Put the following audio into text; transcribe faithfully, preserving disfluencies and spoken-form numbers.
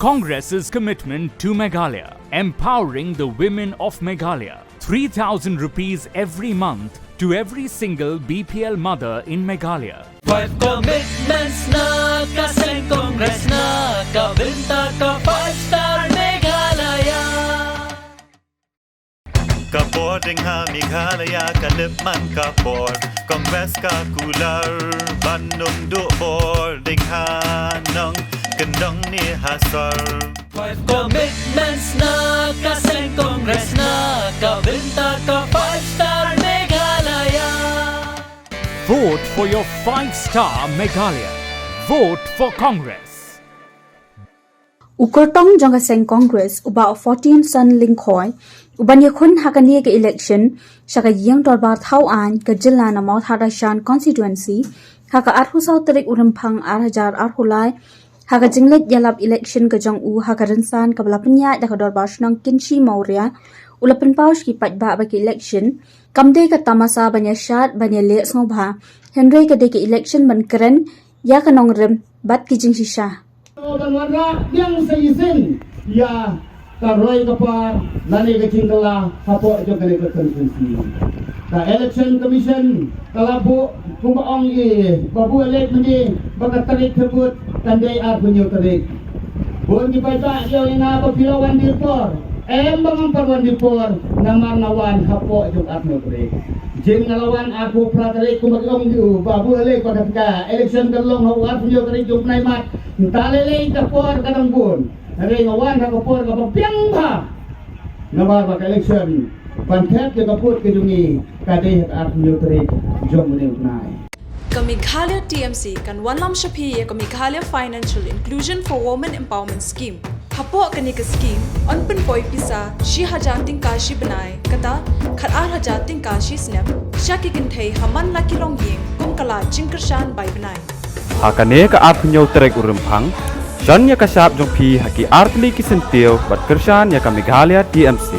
Congress's commitment to Meghalaya, empowering the women of Meghalaya. Three thousand rupees every month to every single B P L mother in Meghalaya. Five commitments na ka seng Congress na ka bynta ka five star Meghalaya. Ka bor ding ha Meghalaya ka lip man ka bor. Congress ka kular ban nung duh bor ding ha nong kendong ni ha sor. Five commitments na ka seng Congress na ka bynta ka five star Meghalaya. Vote for your five star Meghalaya. Vote for Congress. U kyrtong jong ka seng Congress, u Bah Fortune Son Lyngkhoi, u ban ïakhun ha kane ka election sha ka ïing dorbar thaw aiñ ka jylla na Mawthadraishan constituency, ha ka arphew saw tarik u Rymphang ar hajar arphew lai, ha ka jingleit ïalap election ka jong u ha ka rynsan kaba la pynïaid da ka dorbar shnong Kynshi Mawria, u la pynpaw sha ki paidbah ba ka election kam dei ka tamasa ban ïashad ban ïaleh sngewbha, hynrei ka dei ka election ban kren ïa ka nongrim bad ki jingshisha. Ban wanrah biang sa shisien ïa ka roi ka par lane ka jingkylla hapoh jong kane ka constituency. Ka Election Commission ka la buh kumba ong i Babu Alek mynne ba ka tarik thebut kan dei arphew hynñiew tarik. Bun ki paidbah ki ong ïa nga ba phi la wan dih por. Em ba ngam pat wan dih por, namar nga wan hapoh jong arphew hynñiew tarik. Jin nga la wan arphew phra tarik kumba ki ong i Babu Alek ba ka election kan long ha u arphew hynñiew tarik jong u bnai March. Nta lei lei ka por ka dang bun. Hynrei nga wan ha ka por kaba biang bha. Namar ba ka election ban thep ïa ka vote ka jong ngi ka dei ha ka arphew hynñiew tarik jong une u bnai. Ka Meghalaya T M C kan wanlam sha phi ïa ka Meghalaya Financial Inclusion for Women Empowerment Scheme. Hapoh kane ka scheme yn pynpoi pisa shi hajar tyngka shi bnai, kata khatar hajar tyngka shi snem, sha ki kynthei ha man la ki longïing kum ka lad jingkyrshan bai bnai. Ha kane ka arphew hynñiew tarik u Rymphang, shon ïa ka shap jong phi ha ki artylli ki syntiew bad kyrshan ïa ka Meghalaya T M C.